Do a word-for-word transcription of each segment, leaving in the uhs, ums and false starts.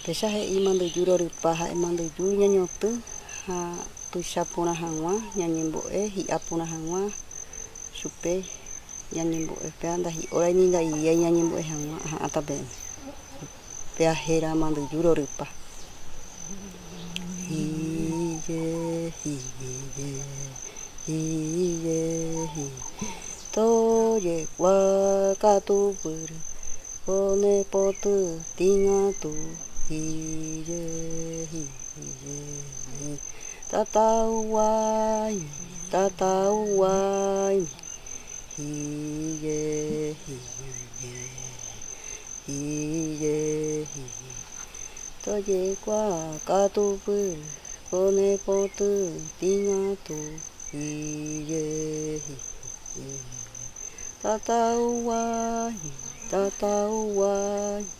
Pécha he'i mandyju rorypa, ha'e mandyju ñañotỹ, ha tuicha purã haguã, ñañembo'e, hi'a purã haguã, chupe ñañembo'e, péa nda hi'óra ni nda iai ñañembo'e haguã, ha'ã tape'e. Péa héra mandyju rorypa. Hiye, hiye, hiye, hiye. Toyekua katupyry, kone potĩ tigatu. Hiye, hiye, tatauaimi, tatauaimi. Hiye, hiye, hiye, hiye. Toyekua katupyry, kone potĩ tigatu. Hiye, hiye, tatauaimi, tatauaimi.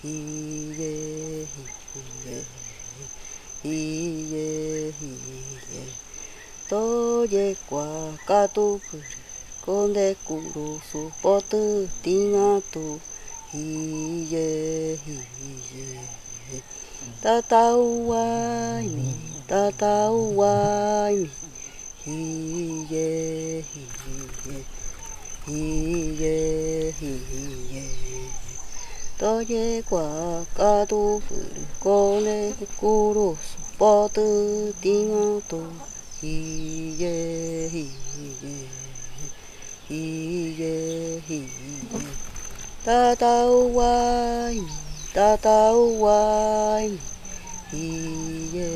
Hiye, hiye, hiye, hiye. Toyekua katupyry, kone kurusu potĩ tigatu. Hiye, hiye, tatauaimi, tatauaimi. Hiye, hiye, hiye, hiye. Toyekua katupyry, kone kurusu potĩ tigatu. Hiye, hiye, hiye, hiye. Tatauaimi, tatauaimi. Hiye,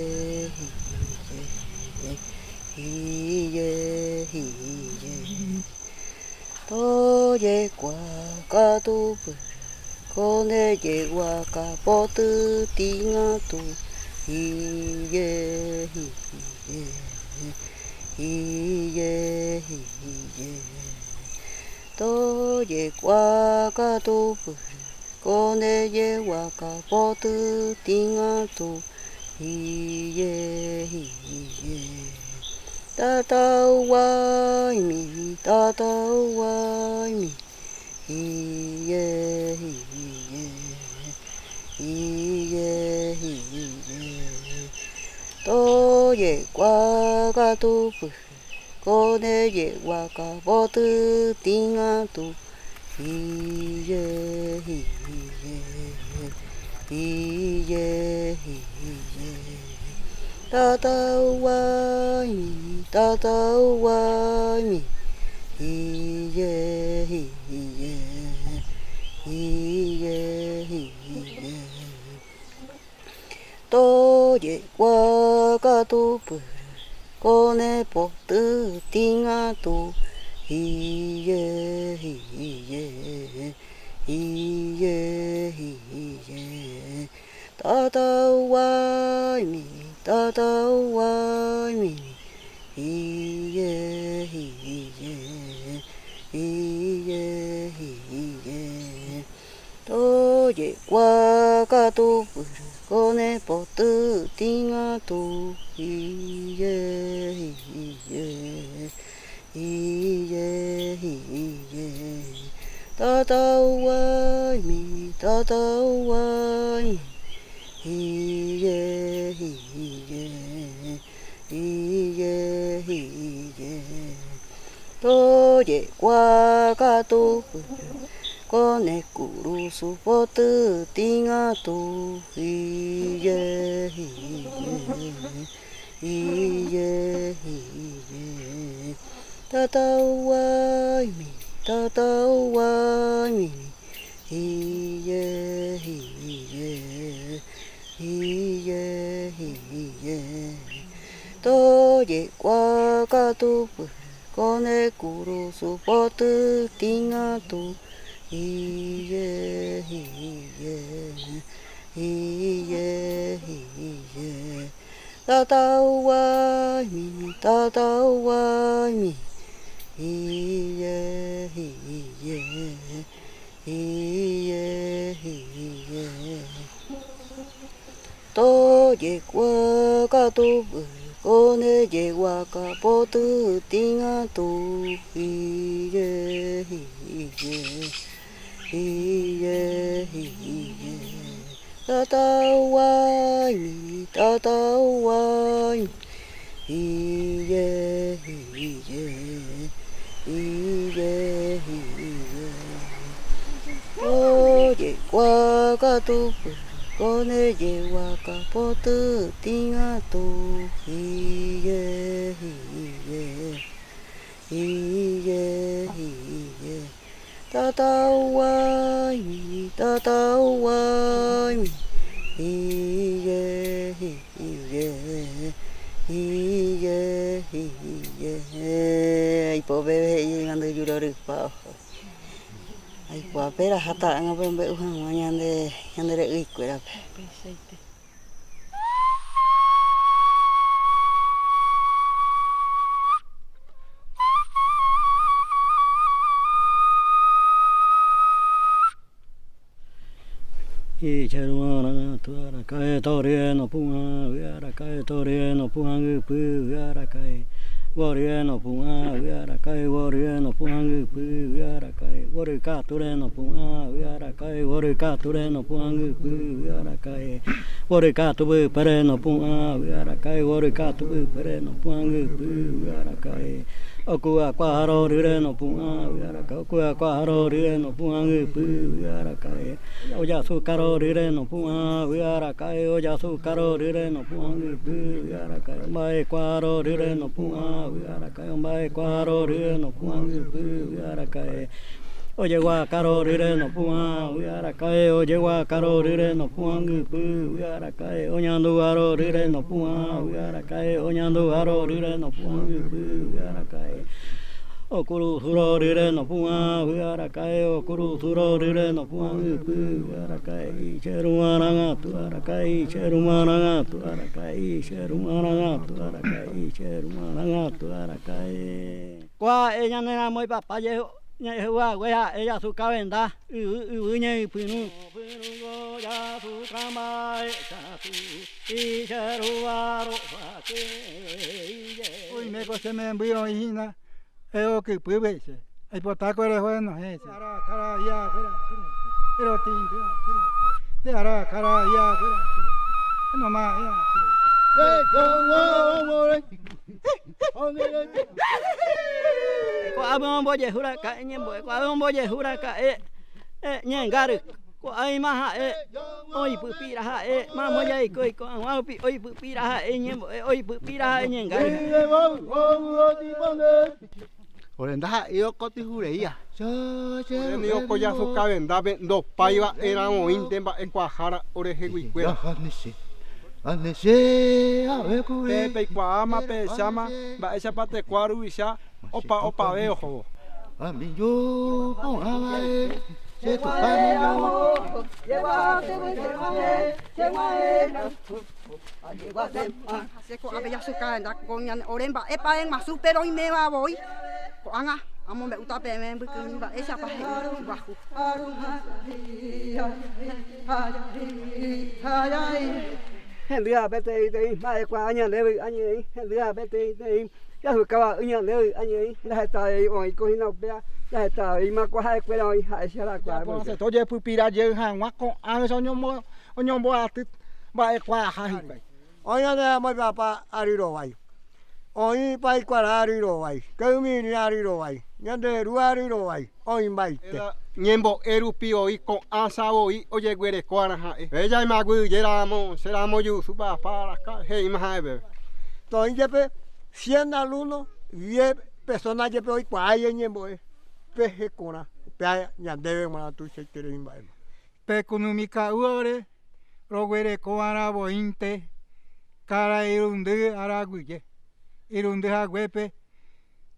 hiye, hiye, hiye. Toyekua katupyry, kone yewaka potĩ tigatu. Hiye, hiye, hiye, hiye. Toyekua katupyry, kone yewaka potĩ tigatu. Hiye, hiye, tatauaimi, tatauaimi. Hiye, hiye, hiye, hiye. Toyekua katupyry, kone yewaka potĩ tigatu. Hiye, hiye, hiye, hiye. Tatauaimi, tatauaimi. Hiye, hiye, hiye, hiye. Toyekua katupyry, kone potĩ tigatu. Hiye, hiye, hiye, hiye. Tatauaimi, tatauaimi. Hiye, hiye, hiye, hiye. Toyekua katupyry, kone potĩ tigatu. Hiye, hiye, hiye, hiye. Tatauaimi, tatauaimi. Hiye, hiye, hiye, hiye. Toyekua katupyry, kone kurusu potĩ tigatu. Hiye, hiye, hiye, hiye. Tatauaimi, tatauaimi. Hiye, hiye, hiye, hiye. Toyekua katupyry, kone kurusu potĩ tigatu. Hiye, hiye, hiye, hiye. Tatauaimi, tatauaimi. Hiye, hiye, hiye, hiye. Toyekua katupyry, kone yewaka potĩ tigatu. Hiye, hiye, hiye, hiye. Tatauaimi, tatauaimi. Iye, iye, iye, iye. Oye, waka tupu, kone ye waka potu tinga tu. Iye, iye, iye, iye. Tatauaimi, tatauaimi. Iye, iye, iye, iye. Ai po bebe, iye ngandu yurori pa. Ai po apera hata anga pe mbe uhan wa nyande, nyande re ui kuera pe. Icherua nanga tuara kae, torie no punga uiara kae, torie no punga ngipu uiara kae. Worie no punga uiara kae, worie no punga ngipu uiara kae. Wori kature no punga uiara kae, wori kature no punga ngipu uiara kae. Wori katupu pere no punga uiara kae, wori katupu pere no punga ngipu uiara kae. Okua kwaharo rire no punga uiara kae, okua kwaharo rire no punga ngipu uiara kae. Oya sukaro rire no punga uiara kae, oya sukaro rire no punga ngipu uiara kae. Mbae kwaharo rire no punga uiara kae, mbae kwaharo rire no punga ngipu uiara kae. Oye wakaro rire no punga uiara kae, oye wakaro rire no punga ngipu uiara kae. Onyandu aro rire no punga uiara kae, onyandu aro rire no punga ngipu uiara kae. Okuru suro rire no punga uiara kae, okuru suro rire no punga ngipu uiara kae. Icherua nanga tuara kae, icherua nanga tuara kae, icherua nanga tuara kae, icherua nanga tuara kae. Kwa e nyane na moi papa ye, nye hua wea e ya su kawenda, u, u, u, nye pinu. Pinu go ya su kama e sa su, icherua ro wa ke, iye. Ui, me ko se me mbui o hina. E o ki pui be se. Ai po ta ko re ho no he se. Ara kara ya kara. Ero tin de. De ara kara ya kara. No ma ya. De yo wo wo re. Ko abe mo boje hura ka e nyembo e. Ko abe mo boje hura ka e. E nye ngaru. Ko ai ma ha e. Oi pupira ha e. Ma mo ya iko iko. Wa pi oi pupira ha e nyembo e. Oi pupira ha e nye ngaru. Ore ndaha io koti hureia. Ore ni oko ya su kawenda be ndo paiva era ointe mba'e kuahára ore heguikuera. Pe, peikuaa ma pechama, mba'éichapa teko aruvicha opa, opa ve oho. Che ko abe ya su kawenda ko ña ore mba'épa e ma su pero oimeva voi. Ko'ág̃a, amombe'úta peẽme mbykymi mba'éichapa he'i guahu. Hendy ha peteĩ teĩ, mba'ekuaa ñande vy'a ñe'ẽi, hendy ha peteĩ teĩ, jahyka vy'a ñande vy'a ñe'ẽi, ndaheta avei oĩ ko hína upéva, ndaheta avei ma ko ha'ekuéra oĩ ha'e che arakua. Japo ápe. Tojepypira jey hag̃ua ko'ã vece oñombo-, oñomboaty mba'ekuaaha hikuái. Oĩ ñane amoĩ papa ary rovái. Oĩ paikuara ary rovái, ka'ymirĩ ary rovái, ñande ru ary rovái, oĩmbaite. Ñembo'e rupi voi ko'ã sa voi ojeguereko arã ha'e. Pe jaimaguyje ramo, che ramo jusu papa araka, he'íma ha'e pépe. Toĩ jepe, cien alumno, diez persona jepe oikuaái eñembo'e, pehekorã, pe ñandéve g̃uarã tuichaiterei mba'éma. Pe kunumi ka'u ore roguereko va'erã voínte karai irundy ára aguyje. Irundy haguépe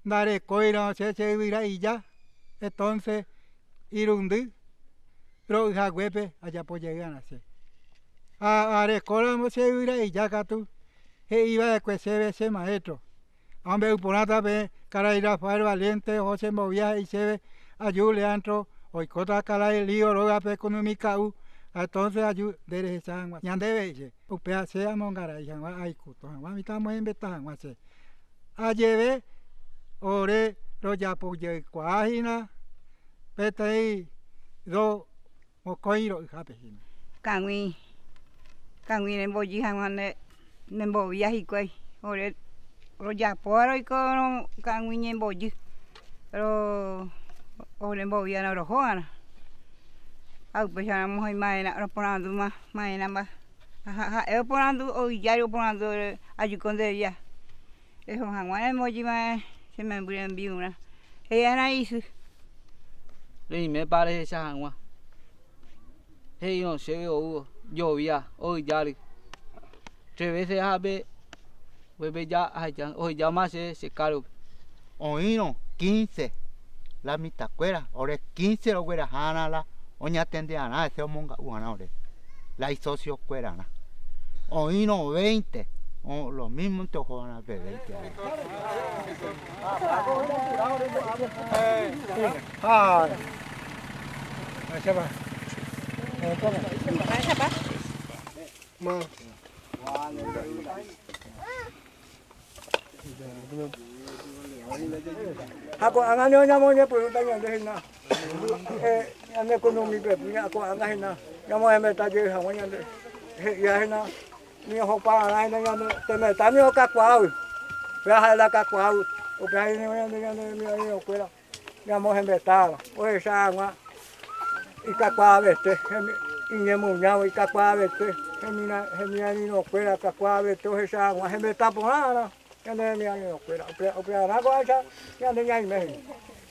ndarekóirõ che, che yvyra ija, entonces irundy ro'y haguépe ajapo jey arã che. A, arekóramo che yvyra ija katu, he'i va'ekue chéve che maestro. Amombe'u porãta peẽ karai Rafael Valiente oho che mbovía he'i chéve aju Leandro oikóta karai Lío rógape kunumi ka'u, entonces aju nde rehecha hag̃ua ñandéve he'i che. Upéva che amongarai hag̃ua, aikuto hag̃ua, mitã amohembeta hag̃ua che. Ajeve ore rojapojeikuaa hína peteĩ do mokõi ro'yhápe hína. Kag̃ui kagui ne mbojy hagua ne, ne mbovia hikuai. Ore, ro japo aro iko ro kagui ne mbojy. Ro, ore mbovia na ro hoa na. Au pe sana mo hoi maena, ro ponandu ma, maena ma. Ha, ha, e ponandu, o ijari o ponandu, ore, ayu konde ya. E ho hagua ne mbojy ma, se me mbure mbiuna. E ya na isu. Rei me pare he sa hagua. He ino se ve o uo, yo via, o ijari. Tres veces habe, vuelve ya, ai ya, o ya ma se, se karo. O ino, quince, la mitad kuera, ore quince ro kuera hana la, o ña tende ana, ese o monga uana ore. La i socio kuera na. O ino veinte, o lo mismo te o hana ve veinte. Ai. Ai, se va. Ma. Ako angani o ña mo ñe pregunta ñande hina. E, ñande kono mi pe, puña ako anga hina. Ña mo heme ta je ha mo ñande. He, ya hina. Ni ho pa ana hina ñande. Te me ta ni o ka kuau. Pe ha la ka kuau. O pe ha ni ñande ñande mi o kuera. Ña mo heme ta. O e sa ngua. I ka kua vete, hemi, i ñe mu ña, i ka kua vete, hemi na, hemi na ni no kuera, ka kua vete, o he sa ngua, hemi tapo na, na, ñande hemi na ni no kuera, o pe, o pe na ko asa, ñande ña i mehi.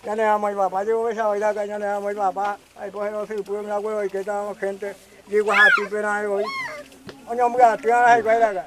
Ñande amo i papa, yo ve sa o i la ka, ñande amo i papa, ai po he no si pu na ko i ke ta mo gente, di ko ha ti pe na o i. O ña mo ka ti na, ai ko i la ka.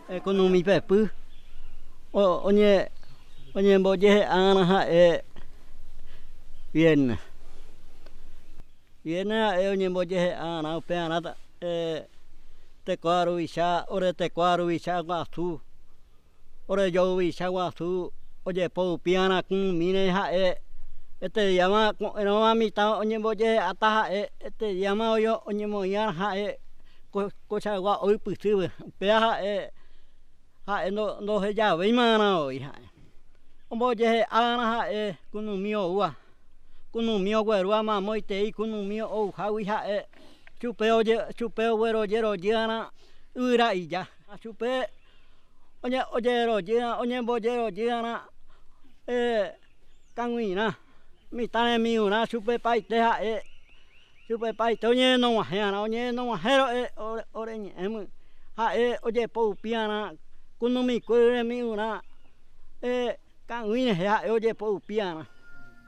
E, ko numi pepü. O, oñe, oñe mboyehe ana ha'e Viena. Viena ha'e oñe mboyehe ana, upéa ana ta, e, te koaru wicha, ore te koaru wicha guasu. Ore you wicha guasu, oyepo upi ana kunumi ne ha'e, e te yama ko, e no ma mita oñe mboyehe ata ha'e, e te yama oyo oñemoin ana ha'e, ko, ko chagua oipusü, upéa ha'e, ha'e no, no heya vei ma ana oi ha'e. Omboyehe ana ha'e, kunumi oua, kunumi oguerua ma moitei, kunumi ouhawi ha'e, chupe oye, chupe oguero yeroyi ana, ura iya, chupe Oye, oye, royi, oye, mboye, royi, ana, e, kañuina. Mitane miuna, chupe paite ha'e. Chupe paite, oye, no wahe, ana, oye, no wahe, ro, e, ore, ore, ñe, em, ha'e, oyepo upi, ana, kunumi kuere miuna, e, kañuine he ha'e, oyepo upi, ana.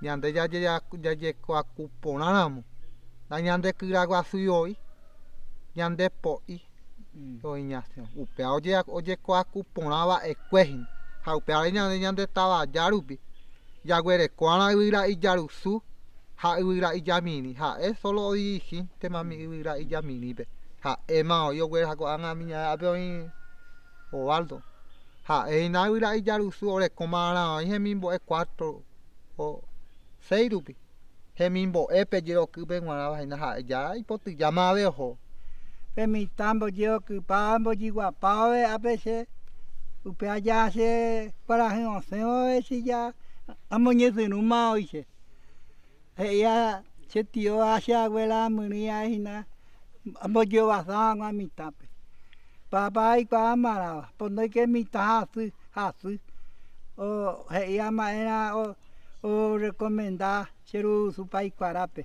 Ñande yaye, yaye, yayekoaku porã ramo. Na ñande kyra guasu oi. Ñande po'i. Mm. Oi ña, upéa oye, oyekoaku porã va'ekue hína. Ha upéare ñande, ñande tavaya rupi. Yaguereko arã yvyra ijarusu, ha yvyra ijamirĩ. Ha'e solo odirigíntema mi yvyra ijamirĩpe. Ha'éma oĩ ogueraha ko'ág̃a miña ápe oĩ Ovaldo. Ha'e hína yvyra ijarusu orekóma arã oĩ hemimbo'e cuatro o seis rupi. Hemimbo'e pe jerokýpe g̃uarã hína ha'e ja ipotyjáma ave oho. Pe mitã mbojerokypa, mbojeguapa ove ápe che, upéa ja che kuarahy osẽ ove che ja amoñesyrũma oĩ che. He'íva che tio, che abuela amyrỹi hína, ambojerovasa hag̃ua mitãpe. Papa aikuaa marãva, ponóike mitã hasy, hasy. O, he'i ama erã o, orekomenda che ru Supaikuarápe,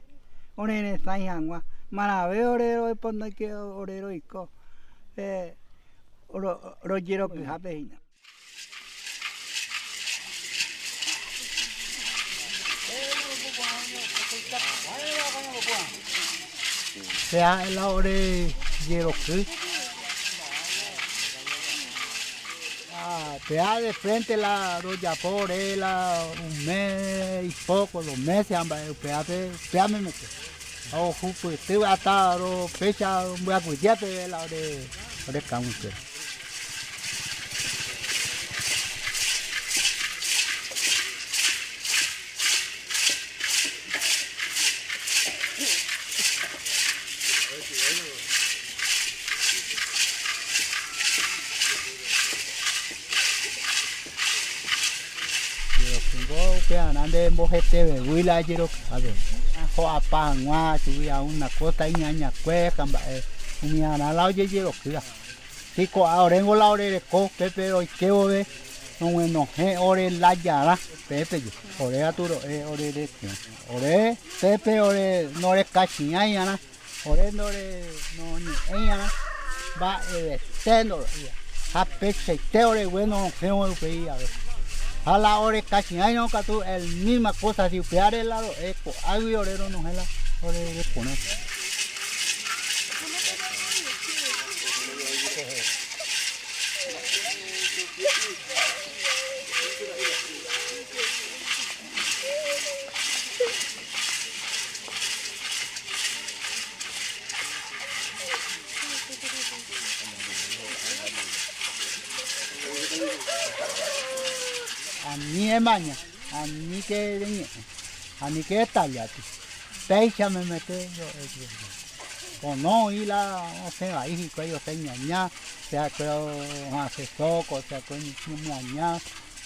orerẽsãi hag̃ua. Marãve ore roe, ponóike ore roiko, e, ro-, rojerokyhápe hína. Sea la ore jeroky. Ah, pea de frente la rojapo ore la un mes y poco, dos meses, amba, upéape, upéa memete. Ohupyty ata oro péicha mbyakudiápe la ore, ore kaunse. Jeroky ngo upe arã nde mbohetevevýi la jeroky. Ave, ho'apa hag̃ua chugui a una cosa iñañakue, kamba'e, umi arã la ojejerokýva. Tiko a ore ngo la orereko, pépe roike vove, noguenohẽ ore la jarã, pépe je. Ore atu ro'e orereko. Ore, pépe ore norekachi'ãi arã. Ore ndore noñe'ẽi arã, mba'evete ndoro'íva. Ha pechaite ore bueno, feo upéi ave. Ha la ore kachiaino katu el misma cosa, si upéare la ro, e ko agui ore ro no hela, ore ro pone. Ani e maña, ani ke reñe, ani ke taliati. Peixa me mete yo e. Ko no ila o se va ihi ko yo se ñaña, se a ko ha se soko, se a ko ni ñaña,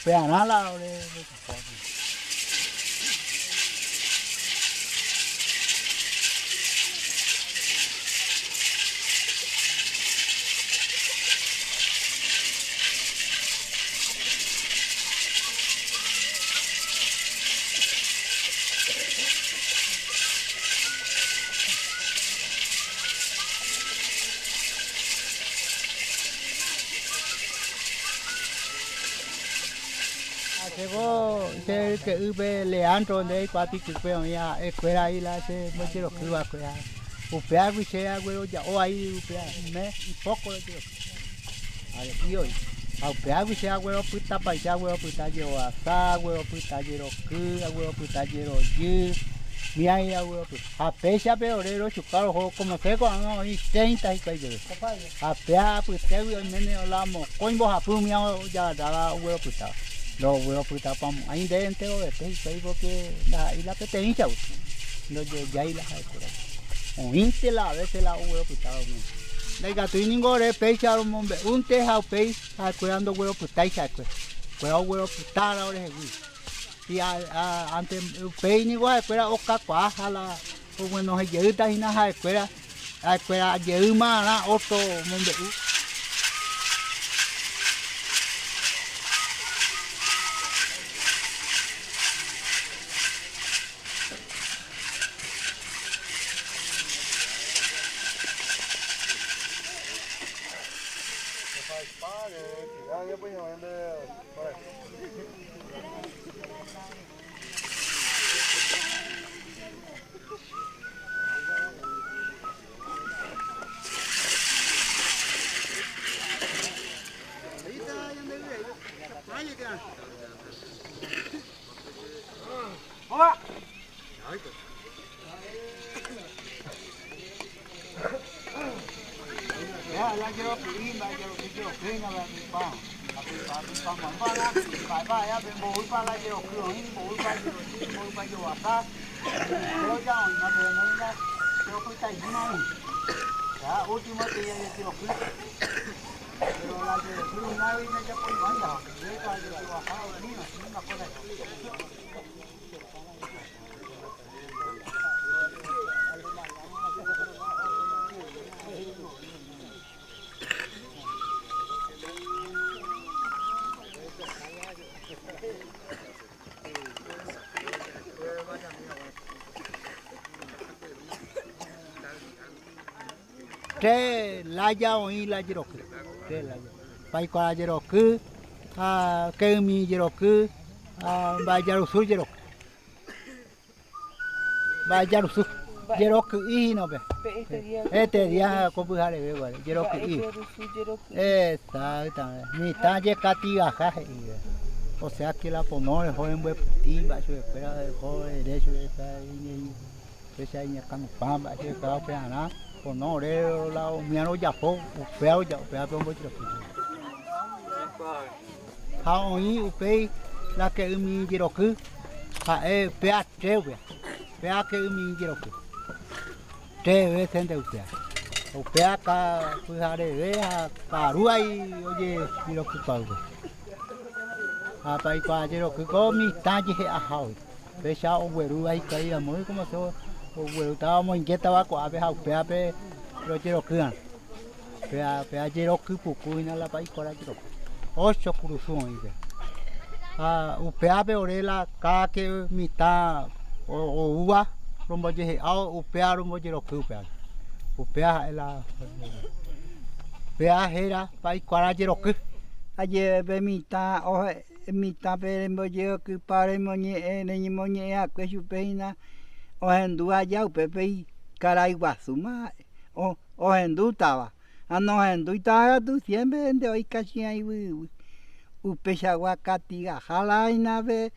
pe ana la ore. Aseko se ke upe Leandro nde kuati kupe oña eskuela ila se mochero kuwa kuya. Upea kuise aguero ya o ai upea me poco lo quiero. Ale, iyo. Aupea kuise aguero puta paise aguero puta yero asa aguero puta yero ku aguero puta yero yu. Miai aguero puta. Apeixa pe ore ro chukaro ho, como seko anga oin treinta y kuai yero. Apea puta wi oin mene ola mo koin bo hapu mia o ya dala uwero puta. Lo uwero puta pamo. Ain de ente o ete y kuai bo ke la ila pe te incha u. Lo ye ya ila ha kura. Oin te la vese la uwero puta o mo. Dai ka tu iningo re peixa ro mo be. Un te ha upei ha kura ndo uwero puta i ha kura. Kura uwero puta la ore he wi. I a, a, ante upei ni wa eskuela oka kua ha la, o bueno, he yeuta hina ha eskuela, a eskuela yeu ma na oto mo mbe u. Te laya oin la yeroku. Te laya. Paikua yeroku. A, keumi yeroku. A, bayarusu yeroku. Bayarusu. Yeroku i no be. Este día ko buhare be vale. Yeroku i. Exactamente. Mitad ye kati aja he i. O sea que la ponore joven bue puti ba su espera de joven de su espera. Pesa iña kanu pamba se ka upea na, ko no re la o miano ya po, upea o ya, upea pe ombo chiro. Ha oin upei la keumi yeroku, ha e pea te upea, pea keumi yeroku. Te ve sente upea. Upea ka kuhare ve ha ka ruai oye yeroku pa uve. Ha paikua yeroku ko mitad ye he a hau. Pesa o weru ai kai a moi como so o weru ta mo inquieta va ko ave ha upea pe ro yeroku an. Pea, pea yeroku puku ina la paikua la yeroku. Ocho kurusu oin pe. A, upea pe ore la ka ke mitad o, o ua, rombo ye he a o upea rombo yeroku upea. Upea e la. Pe a hera, pa ikuara jeroky. Aye pe mitã, ohe, mitã pe rembo jeroky, pa remoñe'ẽ, reñemoñe'ẽ akue chupe hina, ohendu aya upe pe ikarai guasu ma, o, ohendu tava. Ano ohendu itava tu siempre nte oikachi'ã iwuwi. Upechagua katigaha la hina pe,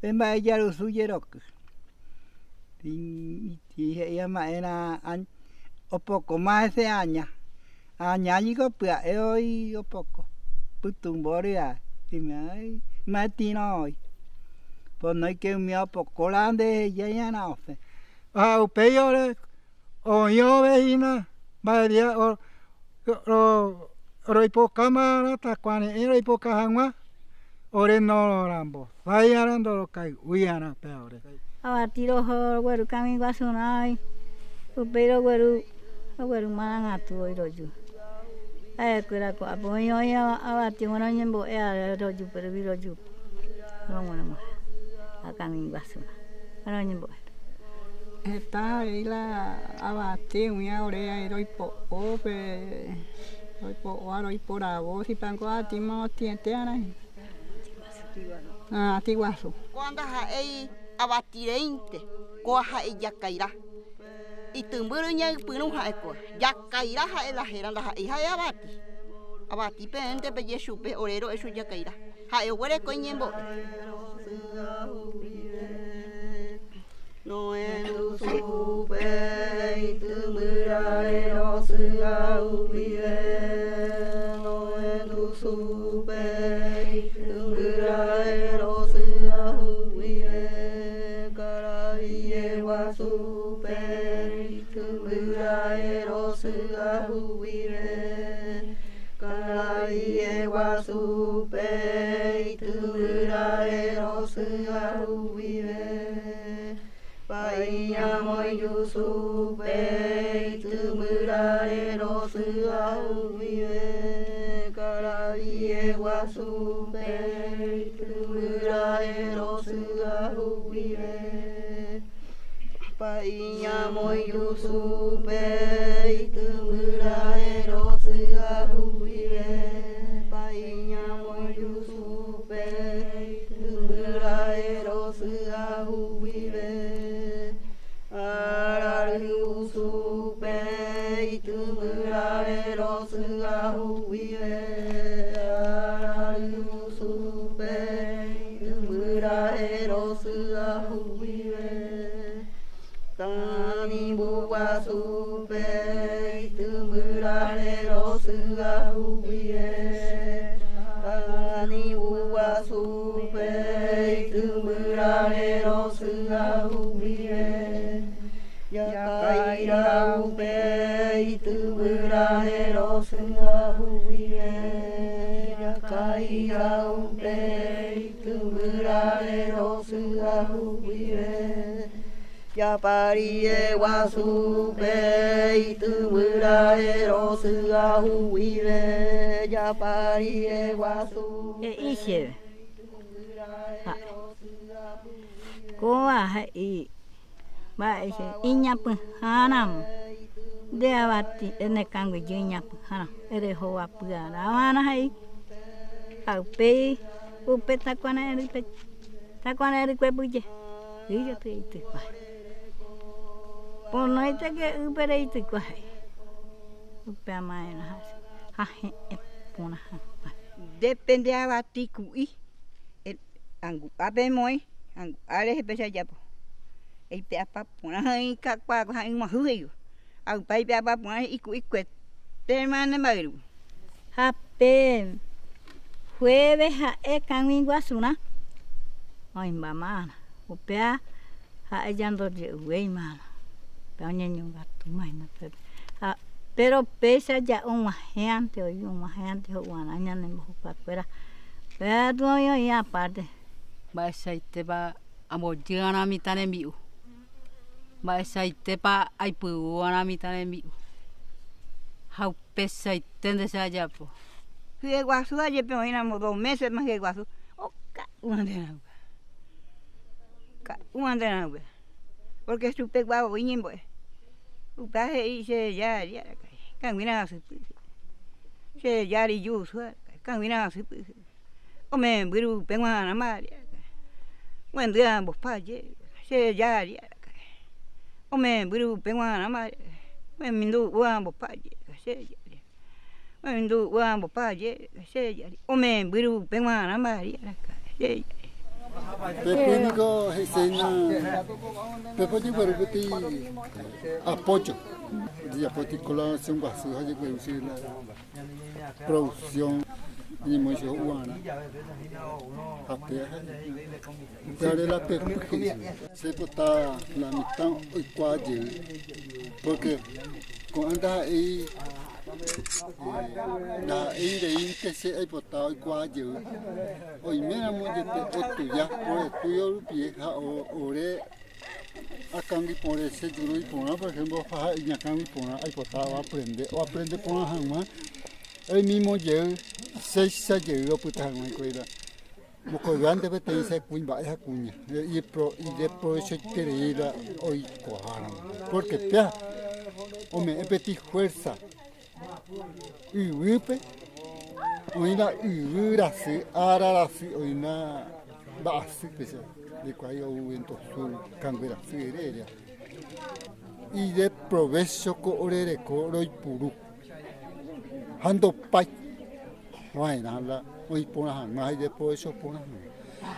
pe mba'e jarusu jeroky. Ti, ti he'i ama era añ-, opoko ma ese aña. Aña yiko pya'e oi opoko. Pytũmborya. Ti me ai, ma tino oi. Ponoike umía opoko la nte heya iana ose. A, upéi ore, oĩ ove hina, mba'e dia, o, ro, roipokama ra takuane'ẽ roipoka hagua, ore no rambosai ara ndo rokai'ui ara pe ore. Awa ti roho rogueru kami guasu na oi, upéi rogueru, rogueru marã ngatu oi royu. Ae kuera ko apo oi oi awa, awa ti oro ñembo'e ara royu, pero vi royu. Rogueru marã. A kami guasu na. Oro ñembo'e. Heta eila awa ti uia ore ai roipo'o pe, roipo'o a roiporavo, si panko a ti mo tiete ara. A ti guasu. Koa nda ha'e awa ti reinte, koa ha'e jakaira. Itümürü ña ypuru ha'e koa. Jakaira ha'e la hera nda ha'e ha'e awa ti. Awa ti pe ente pe yesu pe ore ro'e su jakaira. Ha'e oguereko ñembo'e. Noendu supe itümürare rosü ahuive. Noendu supe itümürare rosü ahuive. Karabiye wa supe itümürare rosü ahuive. Karabiye wa supe itümürare rosü ahuive. Paiña moyu supe itümürare rosü ahuive. Karabiye wa supe itümürare rosü ahuive. Paiña moyu supe itümürare rosü ahuive. Paiña moyu supe itümürare rosü ahuive. Ararü supe itümürare rosü ahuive. Ararü supe itümürare rosü ahuive. Kanibu wa supe itümürare rosü ahuive. Kanibu wa supe itümürare rosü ahuive. Yakaira upe itümürare rosü ahuive. Yakaira upe itümürare rosü ahuive. Yaparie wa supe itümürare rosü ahuive. Yaparie wa supe. E ise. Ha. Koa ha i. Ba ese iña pühara. De awa ti ene kangu iña pühara. Ere hoa pühara. Awa na ha i. Au pei. Upe takuana eri pe. Takuana eri kue puye. Iyo te itu kua. Pono ite ke upe re itu kua hai. Upe ama ena hasi. Hahe e pona ha. Depende awa ti ku'i. E angu ape moi. Angu are he pesa japo. Ei te apa pona hai kakua hai mahu heyo. Au pai pe apa pona iku iku e. Te mane mairu. Hape. Hueve ha'e kangui guasu na. Oimba mana. Upea ha'e yando ye uei mana. Pe oñeñu gatu maina pe. Ha, pero pesa ya un waheante oi un waheante ho uana ñane mohu kakuera. Pe atu oi oi aparte. Ba esa ite ba Amo yua na mitane miu. Ba esa ite pa ai pua na mitane miu. Hau pesa ite nde sa yapo. Hie guasu aye pe oina mo dos meses ma hie guasu. O ka uande na uka. Ka uande na uka. Porque supe gua o iñen boe. Uka he ise ya ya kai. Ka ngina su. Che yari yusu, kangwina sipu. Ome buru pengwa namari. Wendia bopaje. Che yari. Ome buru pengwa namari. Ome mindu ua bopaje. Che yari. Ome mindu ua bopaje. Che yari. Ome buru pengwa namari. Che yari. Pepiniko heseina. Pepo di baru peti apoyo. Di apoyo di kolaborasion basu haja baru sila. Producción, ni moisho uana. Apea, apea de la pepuke. Se pota la mitad oikua yeu. Porque con anda ahí, eh, la ahí de inte se ai pota oikua yeu. Oimera mo yete otuya, por el tuyo rupie, ha o, ore, akangui porã, se yuru i porã, por ejemplo, faha iñakangui porã, ai pota o aprende, o aprende porã hagua, el mismo yeu, seisa yeu, o puta hagua, koira. Mo koira ante pe te se kuña, ba, ha kuña. I pro, i de provecho iterei la, oikua hagua. Porque pea, ome, e peti fuerza. Ywípe, oina ywí rasy, ara rasy, oina ba'asy, pese, de kuai o vento sur, kangue rasy, ere, ere. I de provecho ko orereko roipuru. Ha ndopai. Vaerã la, oĩ porã hagua, i de provecho porã hagua.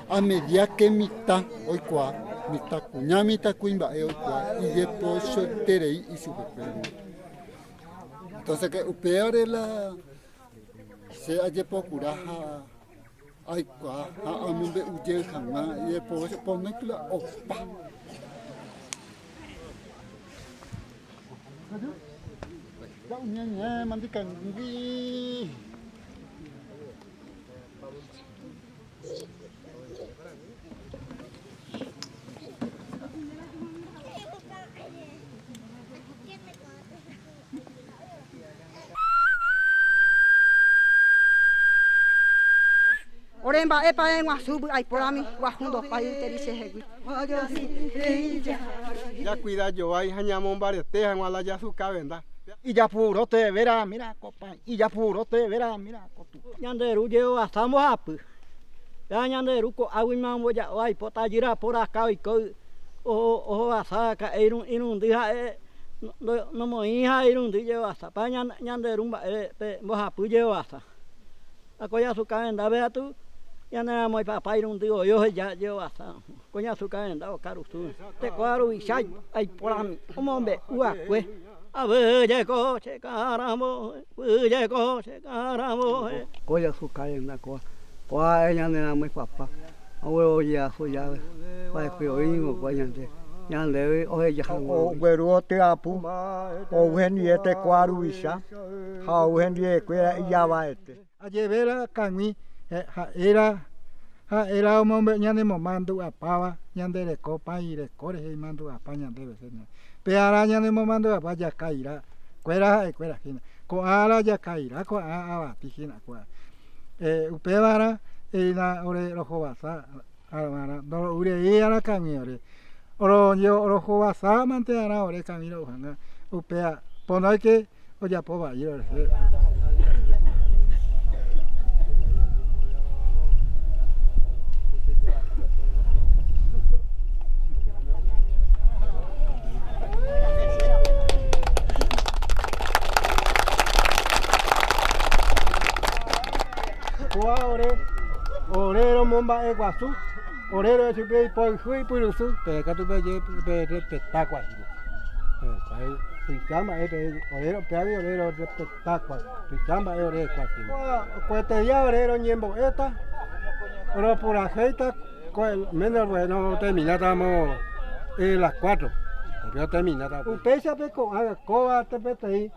A medida que mitã oikua, mitã kuña, mitã kuimba'e oikua, i de provecho iterei ichupekuéra. Entonces, que upévare la che ajeprokura ha aikua ha amombe'u jey hag̃ua, i po-, ponói túa opa. Ñeñe, mandikangui. Ore mba'épa eguasũ py'aiporãmi, guahu ndopai iterei chehegui. Jakuida jovái ha ñamombarete hag̃ua la jasuka venda. Ijapuru teve ra, mira, kopa. Ijapuru teve ra, mira, kotu. Ñande Ru jerovasa mbohapy. Péa ñande Ru ko'águi ma omboja'o, aipota jyraporaka oiko, oho-, ohovasa ka'e irũ-, irundy ha'e no-, no-, nomoĩ ha irundy jerovasa. Péa ñan-, ñande Ru mba'e pe mbohapy jerovasa. Ha ko jasuka vendápe katu, ñaneramo ipapa irundy oĩ oheja jerovasa. Ko ñasuka venda okarusu. Teko ruvicha aiporãmi, omombe'u va'ekue. Avyjeko che ka'arãmbo, vyjeko che ka'arãmbo. Ko jasuka venda koa, koa ñaneramo ipapa. Abuelo ojeasu jave, va'ekue oĩ g̃uarã ñande, ñande oheja hag̃ua. O-, ogueru otyapũ, ou hendive teko ruvicha, ha ou hendive kuéra ijavaete. Ajeve la kangui, eh, ha'e la, ha'e la omombe'u ñanemomandu'apáva, ñande reko pãi reko rehe imandu'apa ñandéve, señor. Pe ára ñanemomandu'apa jakaira, kuéra ha'ekuéra hína. Ko'ã ára jakaira, ko'ã avati hína ko'ã. Eh, upévara, eh, hína ore rohovasa, Arã, arã, ndoro'u rei arã kangui ore. Oro, yo, orohovasa mante arã ore kangui ro'o hag̃ua. Upéa, ponóike ojapo vai ore. Koa ore, ore romomba'e guasu, ore roesupiri poyhu ipyrusu, pe katu pe je, pe, pe, pe takua hína. Pe, pe, tuicha mba'e pe, ore ro, pe avi ore ro, pe takua, tuicha mba'e ore kua hína. Koa, koeteĩ ore roñembo'éta, ropurahéita, koe, menos bueno, terminátamo, eh, las cuatro. Pero terminata. Upéicha pe ko'ã, koa te peteĩ,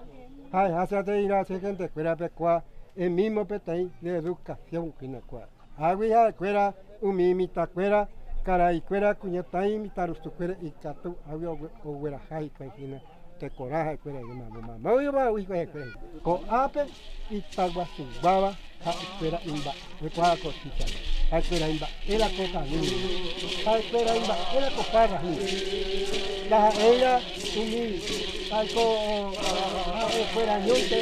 ha'ehása te ira che gentekuérape koa, el mismo peteĩ de educación hína koa. Águi ha'ekuéra umi mitãkuéra, karaikuéra, kuñataĩ, mitãrusukuéra ikatu águi ogue-, ogueraha hikuái hína, tekorã ha'ekuéra, mambo, mambo, mambo, hikuái ha'ekuéra. Ko'ápe itaguasuguáva ha'ekuéra imba'e, koa ko chicha, ha'ekuéra imba'e la ko kangui, ha'ekuéra imba'e la ko parra hína. La ha'e ira umi, ha'e ko, ha'ekuéra ñónte,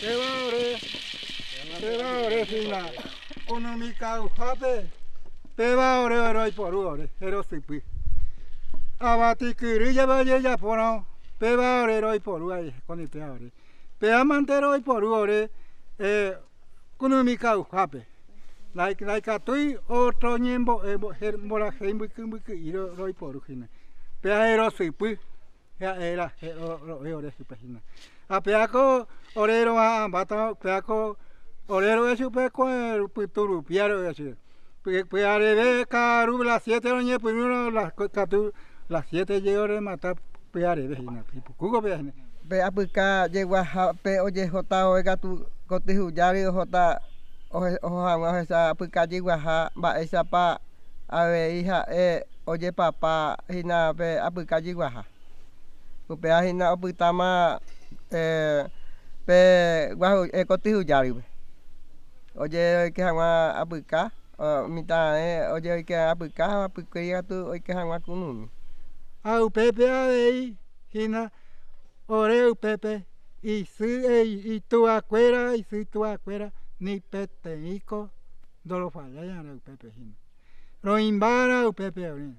Peba ore, peba ore, sina. Kunumi kauhape. Peba ore, ero iporu ore, ero sipwi. Abati kiri yaba ye yapona. Peba ore, ero iporu ai, koni peba ore. Pea mante ero iporu ore, e, kunumi kauhape. Nai, nai katui otro nyembo, e, bo, her, mbola hembu kumbu ku iro, ero iporu hina. Pea ero sipwi. Hea era, he, o, o, e, ore, sipwi hina. A, pea ko, ore ero a, ambata, pea ko, ore ero e sipwi ko, e, puturu, pea ero e sipwi. Pea, pea rebe, karu, las siete ro nye, puturu, las, ko, katu, las siete ye ore, mata, pea rebe hina, pipu, kuko pea hina. Pea apika ye waha, pea oye hota, oe katu, koti huyari, hota, ohe, oha, ohe sa, apika ye waha, ba, esa pa, awe, iha, e, oye papa, hina, pea apika ye waha. Upea hina opyta ma, e, pe wahu, e, koti huyari pe. Oye oikeha hawa apika, o, mita, e, oye oikeha apika, apika katu oikeha hawa kunumi. A, upepe a ei, hina, ore upepe, i si, e, i tua kuera, i si tua kuera, ni pete iko, dolo faya, ya, ore upepe hina. Roimbara upepe ore.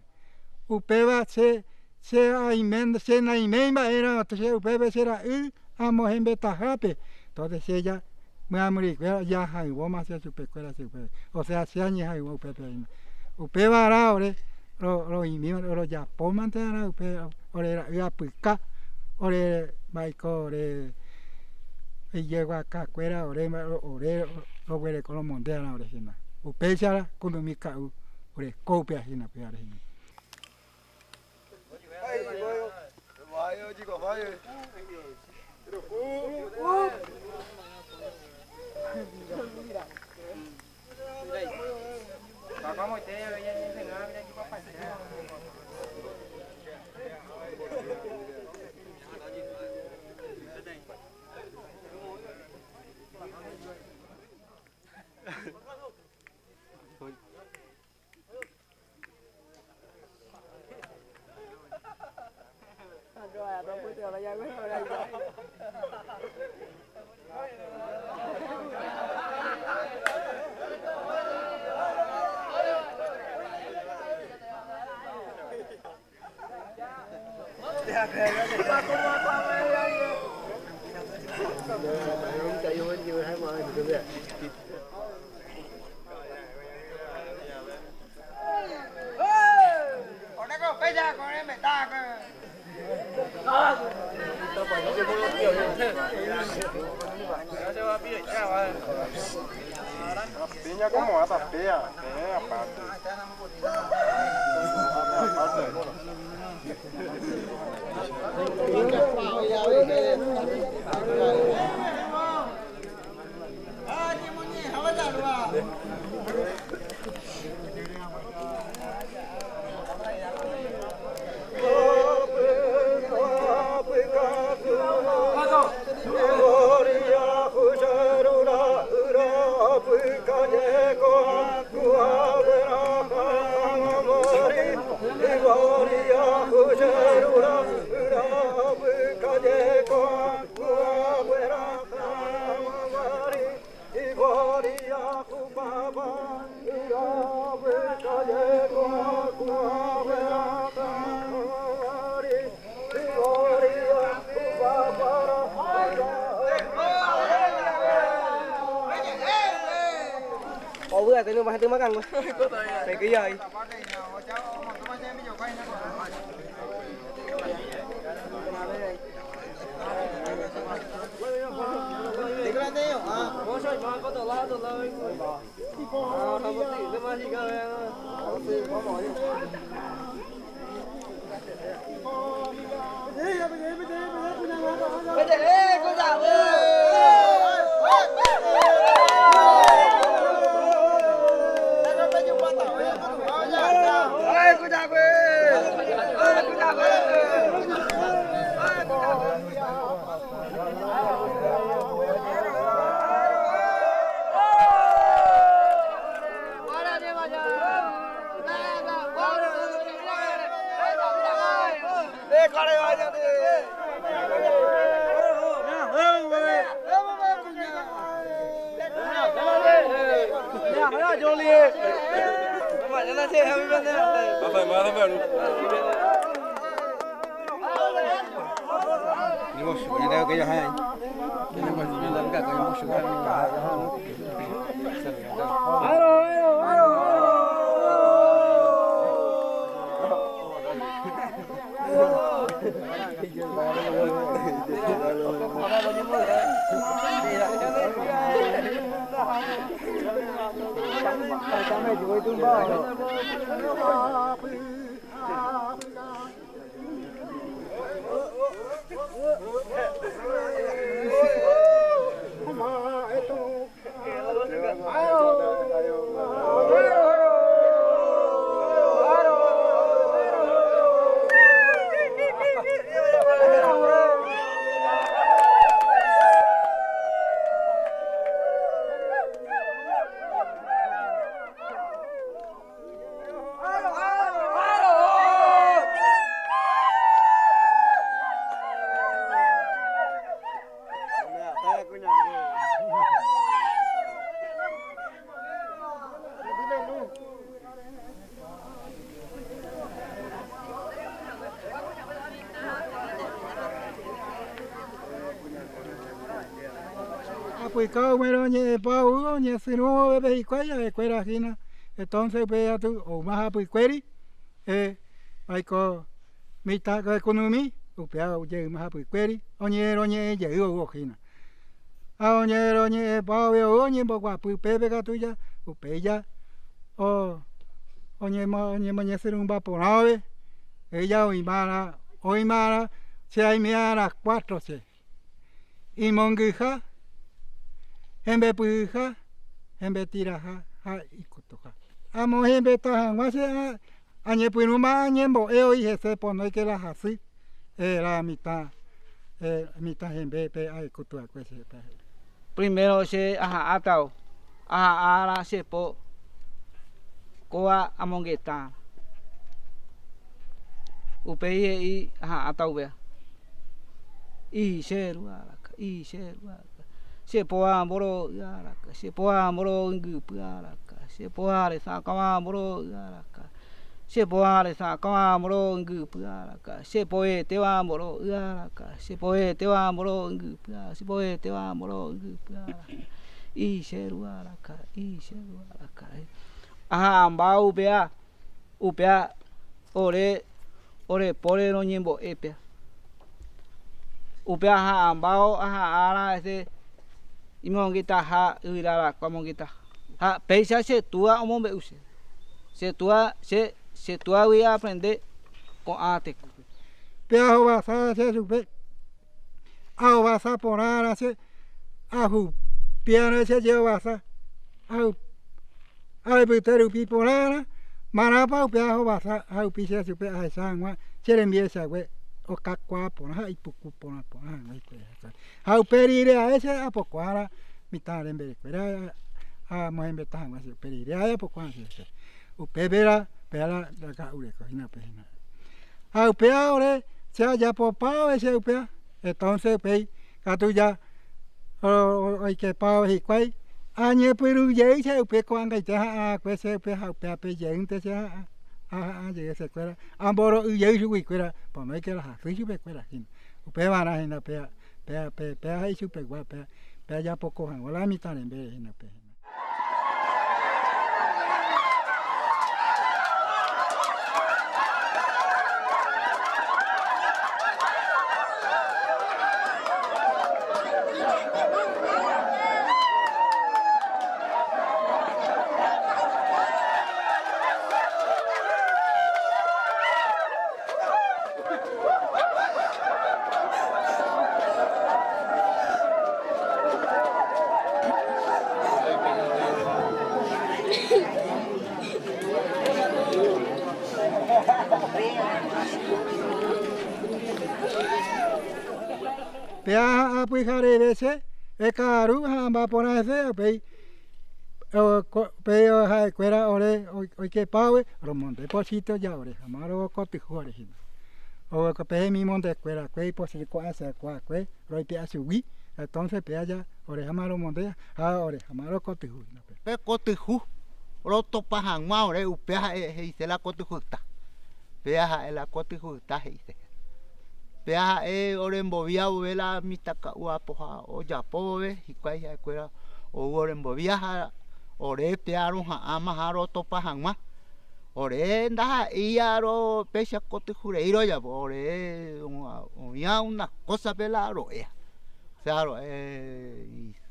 Upeba se, se aimenda, se naimemba era, to se upepe se ra, u, amo hembe tahape. Tote se ya, mue amuri kuera, ya hai, woma se supe kuera se upepe. O sea, se añi hai, wo upepe aina. Upeba ra ore, ro, roimi, ro ya poma te ra, upe, ore ra, u apika, ore, maiko, ore, iye wa ka kuera, ore, ma, ore, ro, ro were kolo monte ra, ore hina. Upe se ra, kunumi kau, ore, kou pea hina, pea re hina. Piña como ata pea, pea, aparte. Kou bơ, tui nu ba tui ma kang bơ. Tui kơ yai. Apui kau mero ñe pau, ñe sinu, bebe, ikuaia, ekuera hina. Entonces, upea tu, o maha apui kueri, e, aiko, mita, ko, kunumi, upea, o, ye, maha apui kueri, o, ñe, ro, ñe, ye, o, o, hina. A, o, ñe, ro, ñe, pau, e, o, ñe, bo, kua, pu, pepe, katuya, upea, o, o, ñe, mo, ñe, mo, ñe, sirun, ba, po, na, o, e, ella, o, imara, o, imara, se, ai, me, ara, cuatro, se. Imongüha, hembe puha, hembe tiraha, ha ikutuha. Amo hembe taha, wase a, añe puinuma, añe mbo, e o ihe se pono ike la hasi, e la mita, e mita hembe pe a ikutua kue se pe. Primero se aha atau, aha ara se po, koa amongeta. Upei e i aha atau bea. Iseru araka, iseru araka. Sepo amoro araka, sepo amoro ngipü araka, sepo are saka amoro araka. Sepo are saka amoro ngipü araka, sepo ete amoro araka, sepo ete amoro ngipü araka, sepo ete amoro ngipü araka. Iseru araka, iseru araka. Aha, ambau pea. Upea ore, ore pore no nyembo epea. Upea aha ambao, aha ara ese, imo ngita ha, uirara kwa mo ngita. Ha, peisa se tua omo be use. Se tua, se, se tua wi aprende ko ate. Pea ho basa se supe. Aho basa porara se, ahu piano se je basa. Ahu, ahu buteru pi porara, marapa upea aho basa, ahu pi se supe ai sangwa, serembiesa we, o kakwa pona, ha ipuku pona, pona, ha ngoi kwe. Ahu perire a ese, apokwara, mitare mbere kwera, a mohembe tangwa se, perire a apokwara se. Upe bera, bera, daga ure ko, hina pe hina. Ahu pea ore, se a ya popao ese upea. Entonces, pei, katu ya, o, o, oike pao hikwai. Añe puru yei se upe ko angai te ha, a, kwe se upe ha, upe ape yei te se ha, a, a, a, yei se kwera. Amboro u yei su wi kwera, pono ike la ha, sui su pe kwera, hin. Upe vana hina pea, pea, pea, pea, hai su pe gua, pea, pea ya poko han, wala mitare mbere hina pe. Pea apu i hare vese, e karu hamba pona ese, pei, o, ko, pei o hai kwera ore, o, oike pawe, ro monde posito ya ore, hamaro kotihu ore hina. O ko pei mi monde kwera, kwe posito ko asa kwa kwe, ro i pe asu wi, entonces pea ya, ore hamaro monde, ha ore hamaro kotihu hina pe. Pe kotihu, ro topa hangwa ore, upea ha e, he ise la kotihu ta. Pea ha e la kotihu ta he ise. Pea ha'e ore mbovia vove la mitaka ua poha o yapo vove, hikuai ha'e kwera o ore mbovia ha, ore pea ro ha'ama ha ro topa hangwa. Ore nda ha'e ia ro pesa kotihu rei ro yapo, ore o, o ia una cosa pe la ro ea. Sea ro e,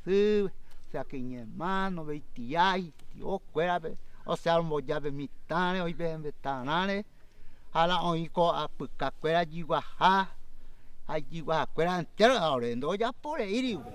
isu, sea kiñe mano, vei tiai, ti o kwera pe, o sea ro mboya pe mitare, o i pe hembe tarare. Hala oin ko apuka kwera jiwa ha. Ha jiwa ha kwera entero ha ore ndo ya pore iri ube.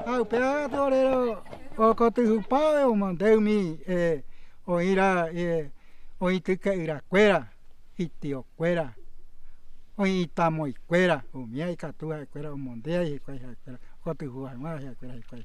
Au, pea torero, o kotuhu pau e o mandeumi, e, o ira, e, o ituke ira kwera, iti o kwera. oĩ itamoikuera, umía ikatu ha'ekuera omonte ai hikuái ha'ekuera, okotyhu hagua ha'ekuera hikuái.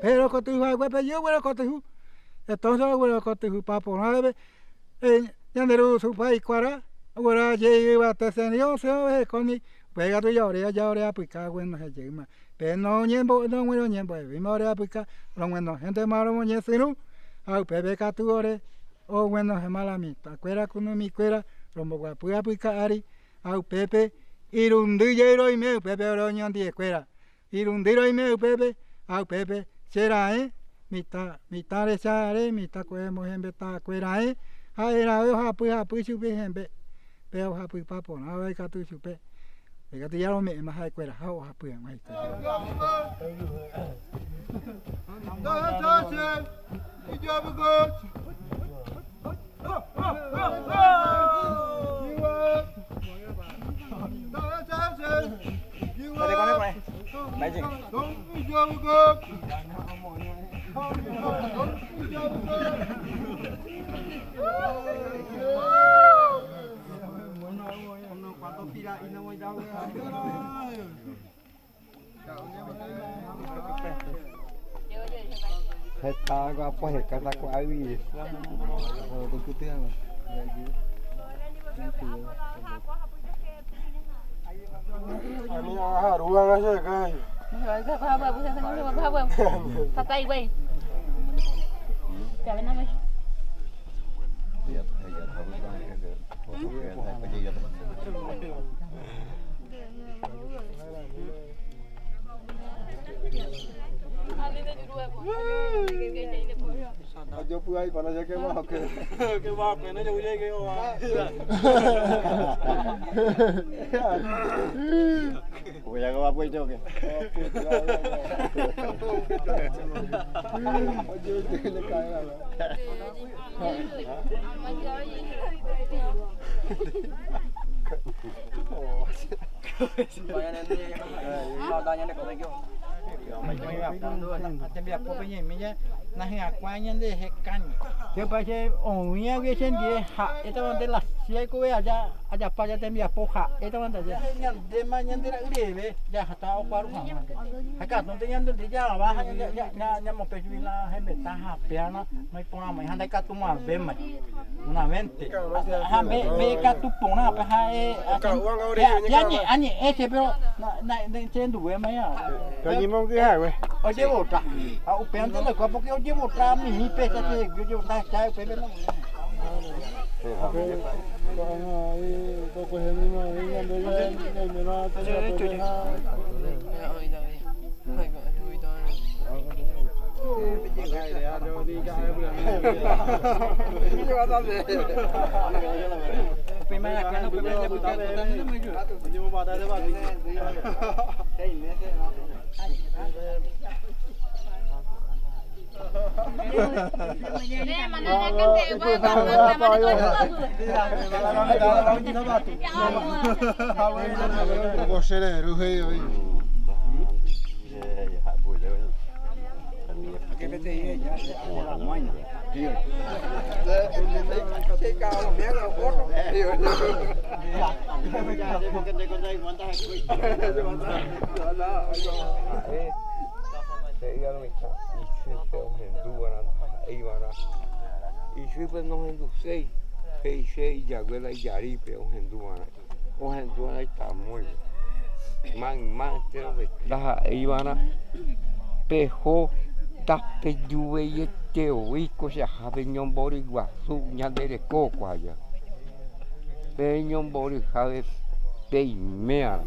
Pero kotyhu ha'ekuepe, yua wera kotyhu. Entonces wera kotyhu papo na be. E, ñanderu supai kuara, wera yei wa te senio, se o he koni, pega tu yore, yore apuika, bueno, he yema. Pe no ñembo, no, bueno, ñembo, e, vima ore apuika, no, bueno, gente malo, mo ñe sinu, au, pepe katu ore, o, bueno, he mala mi, ta kuera kunu mi kuera, rombo wa pui apuika ari, au, pepe, irundu ye ro ime, pepe ore o ñondi e kuera. Irundu ro ime upepe, a upepe, sera e, mita, mita re sare, mita kue mo hembe ta kuera e, a era o hapui, hapui supe hembe, pe o hapui papo, na o katu supe, e katu yaro me, ma hai kuera, ha o hapui, ma hai kuera. Heta ko apo heka ta ko awi. Ani a haru anga se kai. Papai, wai. Ay, para allá que va, ok. Que va, que no, yo voy a llegar, va. Voy a acabar, pues, yo, ¿qué? Tembiapo pe ñaime ña, na hyakuã ñandehe kañi. Ke parece oĩ ague che ndie ha'e tamante la sia iko ve aja, aja pa aja tembiapo ha'e tamante aja. Ñande ma ñande ra'e reve, ya hata okuaru hag̃ua. Ha'e ka tonte ñande ndie ya va, ya, ya, ya, ya, ya mo pe yu ina hembeta ha peana, no iporã mai, handa ikatu ma ve mai. Una vente. Ha, ve, ve ikatu porã, pe ha, eh, ya, ya, añe, añe, ese, pero, na, na, na, che ndu ve mai ya. Ka ñi mo ke ha, we. Oye, vota. A, upe ante na kua, porque oye, vota, mi, mi, pesa, che, oye, vota, cha, upe, pe, no. Ha'e, ha'e, ichúpe ohendu va'erã, ha'e va'erã. Ichúpe nohendusei, he'i che ijaguera ijarípe ohendu va'erã. Ohendu va'erã itamói. Mayma enterope. Ndaha'éi va'erã, peho, tapejuveiete oiko che ahápe ñombory guasu ñande reko kuaja. Peñombory ha'e peiméarã.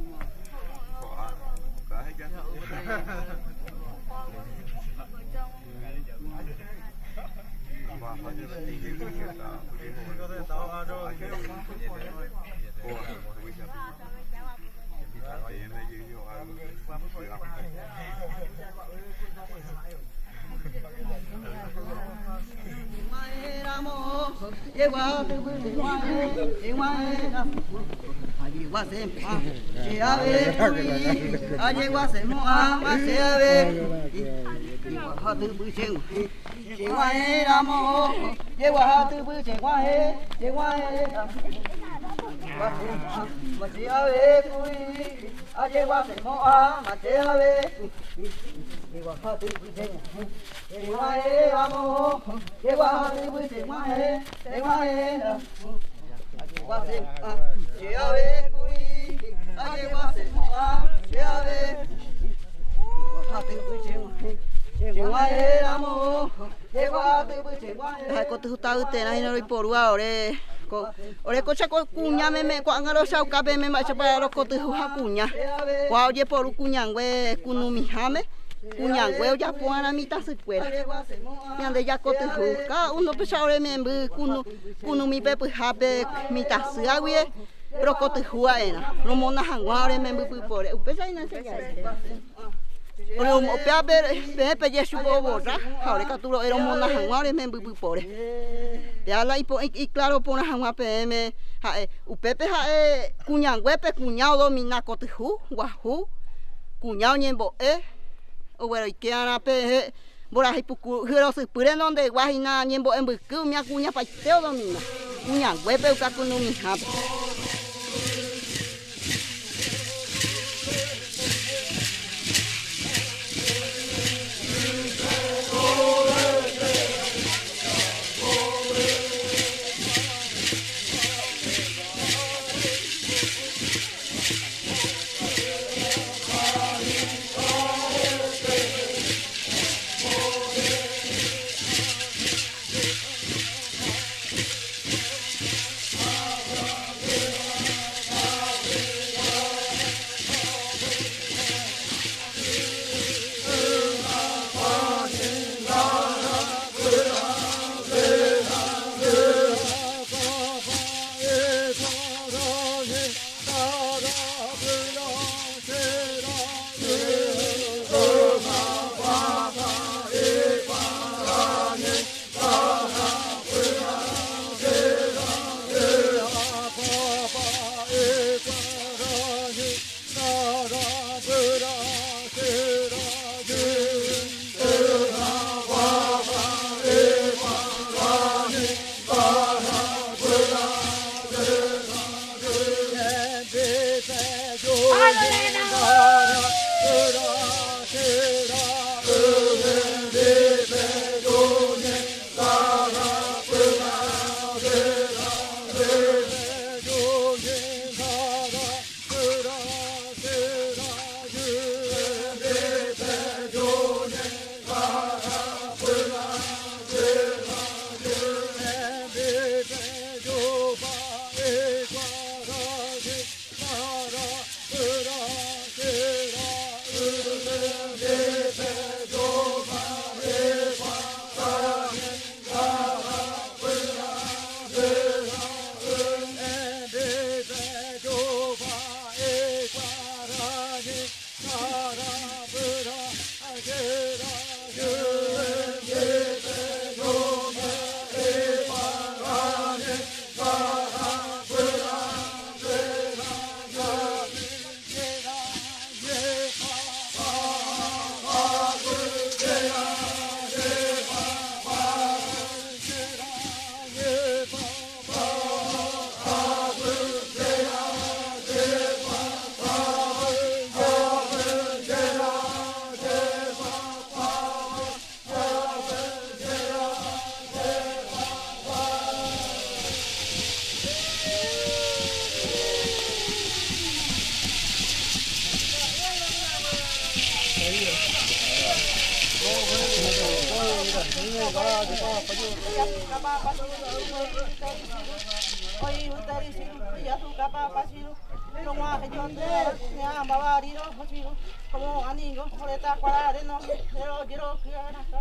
Ha'e kotyhúta yterã hína roiporúva ore, ko, ore ko cha ko kuña meme, ko'ág̃a rochauka peẽme mba'éichapa rokotyhúva kuña. Ko'ã ojeporu kuñangue kunumihãme, kuñangue ojapo va'erã mitãsykuéra. Ñande jakotyhú, cada uno pe cha ore memby kunu, kunumi pe pyhá pe mitãsy aguie, rokotyhúva erã, romona hag̃ua ore memby pypore. Upéicha hína che ja'e. Ore omo-, upéva pe, peẽ peje chupe ovorra, ha ore katu ro'e romona hag̃ua ore memby pypore. Péa la ipo-, i-, ikláro porã hag̃ua peẽme, ha'e, upépe ha'e kuñanguépe kuña odomina kotyhú, guahu, kuña oñembo'e, ogueroike arã pe, he, mborayhu puku, hyerosypýre nondegua hína ñembo'e mbyky, umi kuña opaite odomina. Kuñanguépe uka kunumihãpe. Komo aningo, ore ta kwarare no, ero jero kiaraka.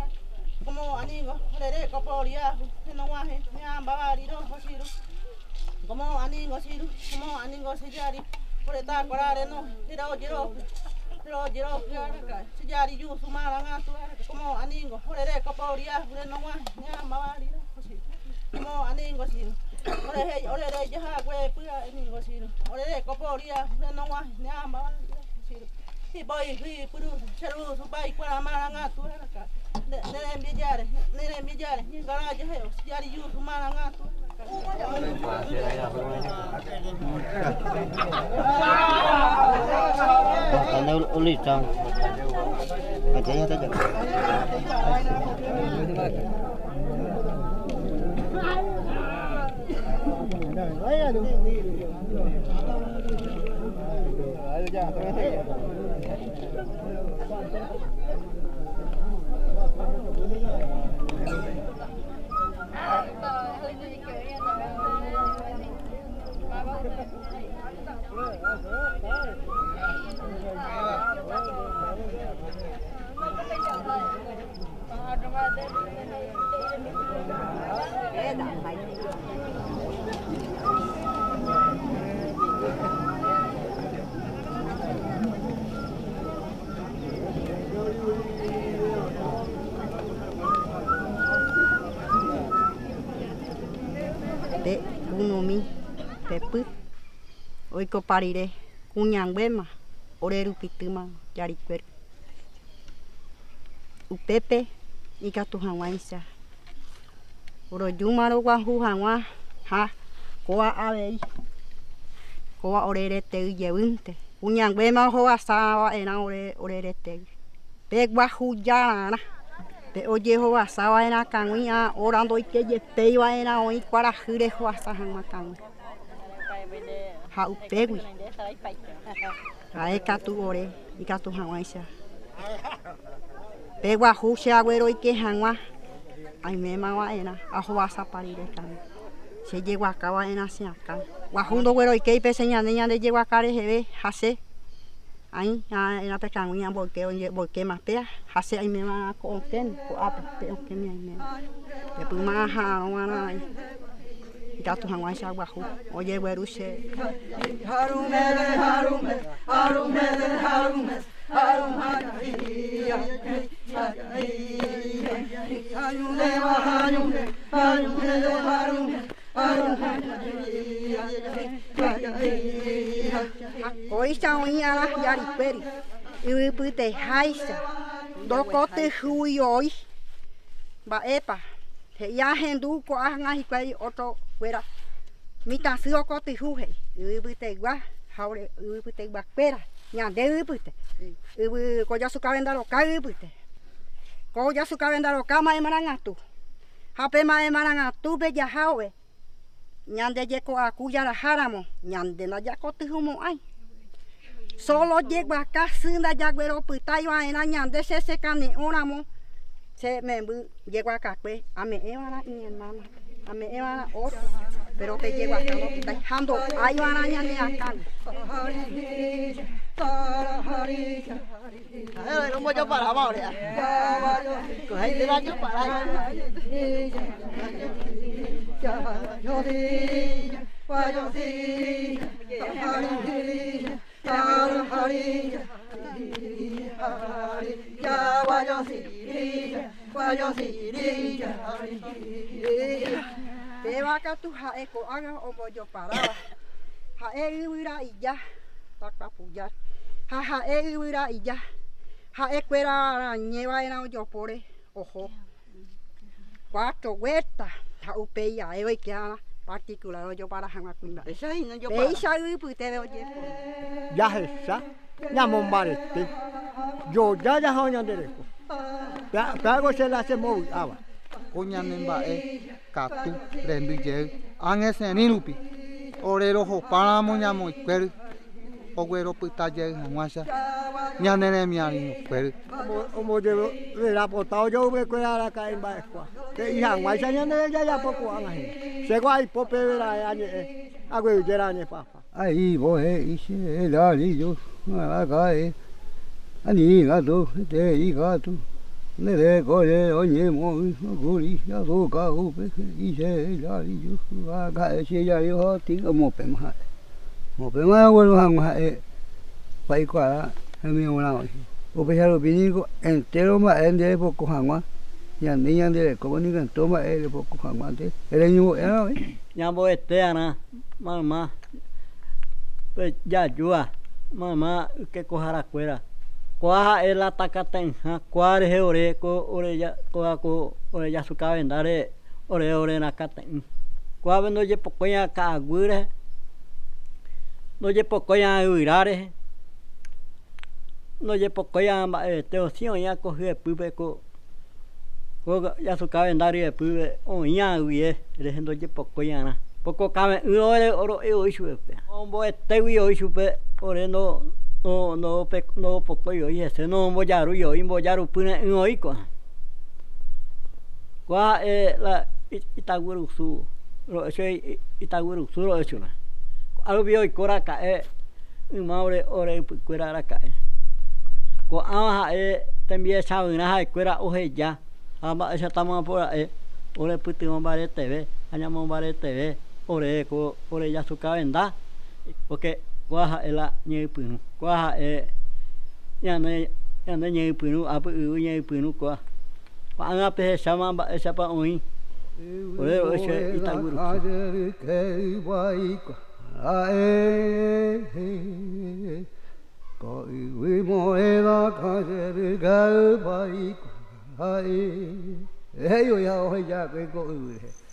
Komo aningo, ore re koporia, no wahe, ni amba bariro, hosiro. Komo aningo siru, komo aningo sijari, ore ta kwarare no, ero jero, ero jero kiaraka. Sijari yu sumara nga tuaraka. Komo aningo, ore re koporia, ore no wahe, ni amba bariro, hosiro. Komo aningo siru. Ore he, ore re jaha kwe pua aningo siru. Ore re koporia, ore no wahe, ni amba bariro, hosiro. Iboi, iboi, puru, seru, subai, kwara, mara, nga, tuaraka. Ne, ne, ne, mbijare, ne, ne, mbijare, ni gara, jahe, o, sijari, yu, sumara, nga, tuaraka. Anda ul-, uli, tang. Aja ya, aja. Te kunumi te pü oiko parire, kuñanguema, ore rupitu ma yarikueru. Upepe, ikatu hawaisa. Oro yuma ro wahu hawa, ha, koa awei. Koa orere te uye winte. Kuñanguema oho wasa wa ena ore, orere te. Pe wahu yarana. Pe oye oho wasa wa ena kawi a, ora ndo ike ye pe wa ena oi kwara hure oho wasa hawa kawi. Ha upewi. Ae katu ore, ikatu hawaisa. Pe wahu se awero ike hawa. Ai mema wa ena, oho wasa parire kan. Se ye waka wa ena se akan. Wahu ndo wero ike ipe se ñane ñane ye waka re hewe, hase. Ai, a, ena pe kawi a boike, oye, boike mapea. Hase ai mema ko oken, ko apa, pe oken ai mema. Te puma ha, no wana ai. Ikatu hawaisa wahu. Oye, weruse. Koisa oiña ara yarikueri. Iwipite haisa. Doko te hui oi. Ba epa. He ia hendu ko a nga hikuai oto wera. Mita sio ko te hui he. Iwipite gua. Haure iwipite gua kwera. Ñande iwipite. Iwi ko ya su kawenda ro ka iwipite. Ko ya su kawenda ro ka ma emana ngatu. Hape ma emana ngatu pe ya haue. Ñande ye ko aku yara haramo, ñande na ya ko tuhumo ai. Solo ye waka sunda ya wero putai wa ena ñande se se kane oramo. Se membu ye waka kwe, ame ewana i hermana, ame ewana otro. Pero ke ye waka no putai hando, ai wana ñande akan. Ai, no mo yo para, vamos, ya. Ko hai te la yo para. Pe waka tu hae ko aga o mo yo para. Hae iwira iya. Takapuyar. Ha, hae iwira iya. Hae kwera ara ñewa ena oyo pore, oho. Kwatro weta, ha upeya, ewe ke ana particular oyo para hanga kuimba. Esa i no yo para. Pe isa iwi pute de oye. Ya esa, ña mombarete. Yo ya ya ho ñandereko. Pe, pe ago se la se movi, ava. Ko ñanemba e. Katu, rendu yeu, ange se ni rupi. Ore ro ho para mo ña mo ikueru. Ogueropyta jey hag̃uáicha ñane remiarirõkuéra. Omo-, ombojeverapota ojoykuéra araka'e mba'ekuaa. He'i hag̃uáicha ñande rejapo ko'ág̃a hína. Che ko aipo peve raẽ añe'ẽ. Agueryjéra añepapa. Aipo he'i che Darío araka'e. Ani katu, hete ikatu. Nde rekove oñemoĩ okuri Yasukaúpe, he'i che Darío araka'e. Che Darío ha'e, omopema ha'e. Omopema agueru hag̃ua ha'e. Pa'i kuara hemiõrã oĩ. Upéicha rupi niko entéro mba'e nde repoko hag̃ua. Ñande ñande rekópe niko entéro mba'e repoko hag̃ua nde. Ereñomo'ẽrã oĩ. Ñamboetearã, mamá, pe jajúa, mamá, ykekuaharakuéra. Koa ha'e la takate'ỹha, koa rehe ore ko ore ja-, koa ko ore Yasukavendáre ore ore nakate'ỹ. Koa nojepokói ka'aguýre, nojepokói yvyra rehe, nojepokói mba'evete, osĩ oĩ'ã ko hyepýpe ko, ko Yasukavendá ryepýpe oĩ'ã yvie rehe ndojepokóiarã. Poko kave'ỹ ore oro'e oĩ chupe. Omboetégui oĩ chupe, ore no, no, no pe-, nopokói oĩ hese, no ombojarúi oĩ, mbojarupyre'ỹ oĩ ko'ã. Koa ha'e la i-, itaguerusu ro'e chu, i-, itaguerusu ro'e churã. Ko'árupi oiko raka'e yma ore, ore ypykuéra raka'e. Ko'ãva ha'e tembiechag̃uirã ha'ekuéra oheja, ha mba'éichata ma porã'e, ore pytyvõ mbareteve, ha ñamombareteve, ore ko, ore Yasukavendá, porque koa ha'e la ñe'ẽpyrũ, koa ha'e ñane, ñane ñe'ẽpyrũ, apy'yvy ñe'ẽpyrũ koa. Ko'ág̃a pehecháma mba'éichapa oĩ. Ore ro'e che itaguerusu. Ko yvy mo'ẽva kajeryka'y pa'i kuaa'e. He'i oĩ ha oheja ko yvy rehe.